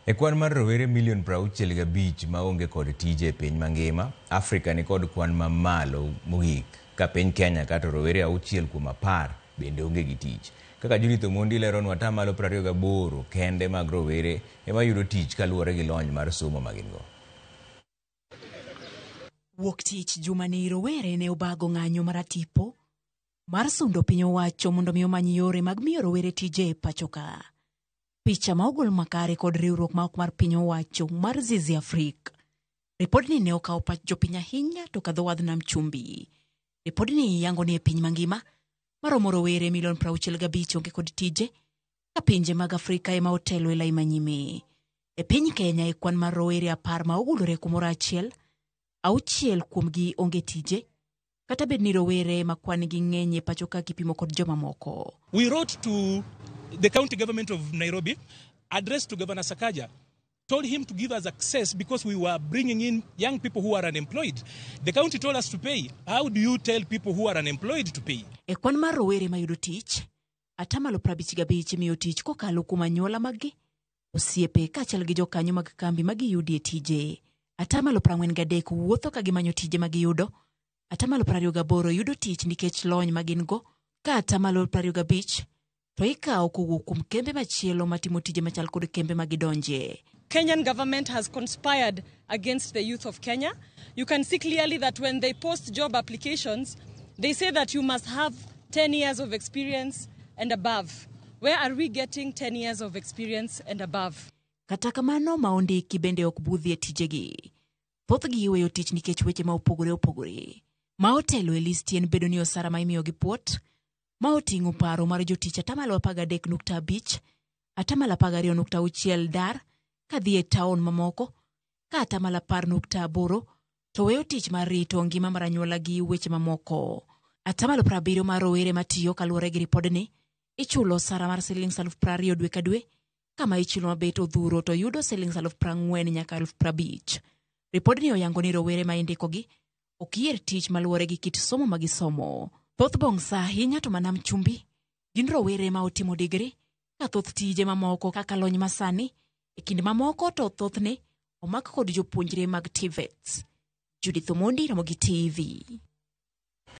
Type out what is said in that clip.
E kwan mar rowere milion 65 maonge kod tije e piny mangima, Afrika ni kod kwan mamalo mogik, ka piny Kenya ka to rowere 6 kuom 10 bende onge gi tich. Kaka Judith Omondi leronwa, 28% kende mag rowere ema yudo tich kaluwore gi lony mar somo ma gin go. Wuok tich jumani rowere ne obago ng'anyo maratipo mar sundo piny owacho mondo mi omany yore mag miyo rowere tije e pacho ka. Picha ma ogol makare kod riwruok ma ok mar piny owacho mar Zizi Afrik. Ripodni ne okawo pach jopiny ahinya to kadho wadh nam chumbi. Ripodni yango ni e piny mangima maromo rowere milion 65 onge kod tije ka pinje mag Afrika ema otelo e lai manyime. E piny Kenya e kwan mar rowere 10 ma ogulore kumoro achiel, 6 kuomgi onge tije, kata bed ni rowere ma kwan gi ng'eny e pacho ka kipimo kod jomamoko. We wrote to the county government of Nairobi, addressed to Governor Sakaja, told him to give us access because we were bringing in young people who are unemployed. The county told us to pay. How do you tell people who are unemployed to pay? E kwan mar rowere mayudo tich, 55% imiyo tich kokalo kuom anyuola maggi, osiepe kaachiel gi jokanyo mag kambi ma giyudie tije. 43% wuotho ka gimanyo tije ma giyudo, 28% yudo tich nikech lony ma gin go, ka 25% to ikawo kowuok kuom kembe machielo matimo tije machal kod kembe ma gidonje. Kenyan government has conspired against the youth of Kenya. You can see clearly that when they post job applications, they say that you must have 10 years of experience and above. Where are we getting 10 years of experience and above? Kata kamano ma ondiki bende ok budhi e tijegi. Thothgi iweyo tich nikech weche ma opogore opogore. Ma otelo e listi en bedo ni osara ma imiyogi puot, ma oting'o paro mar jotich 13.5%, 12.6% dar kadhi e taon mamoko, ka 10.8% to weyo tich mar rito ngima mar anyuola gi weche mamoko. 70% mar rowere matiyo kaluwore gi ripodni ichulo osara mar siling 20,000 dwe ka dwe, kama ichulo mabet odhuro to yudo siling 40,000 nyaka 50,000. Ripodni oyango ni rowere ma indikogi ok yier tich maluwore gi kit somo ma gisomo. Thoth bongsa ahinya to manam chumbi gin rowere ma otimo digri, ka thoth tije mamoko kaka lony masani e kind mamoko to thothne omak kod jopuonjre mag TVETs. Judith Omondi, Ramogi TV.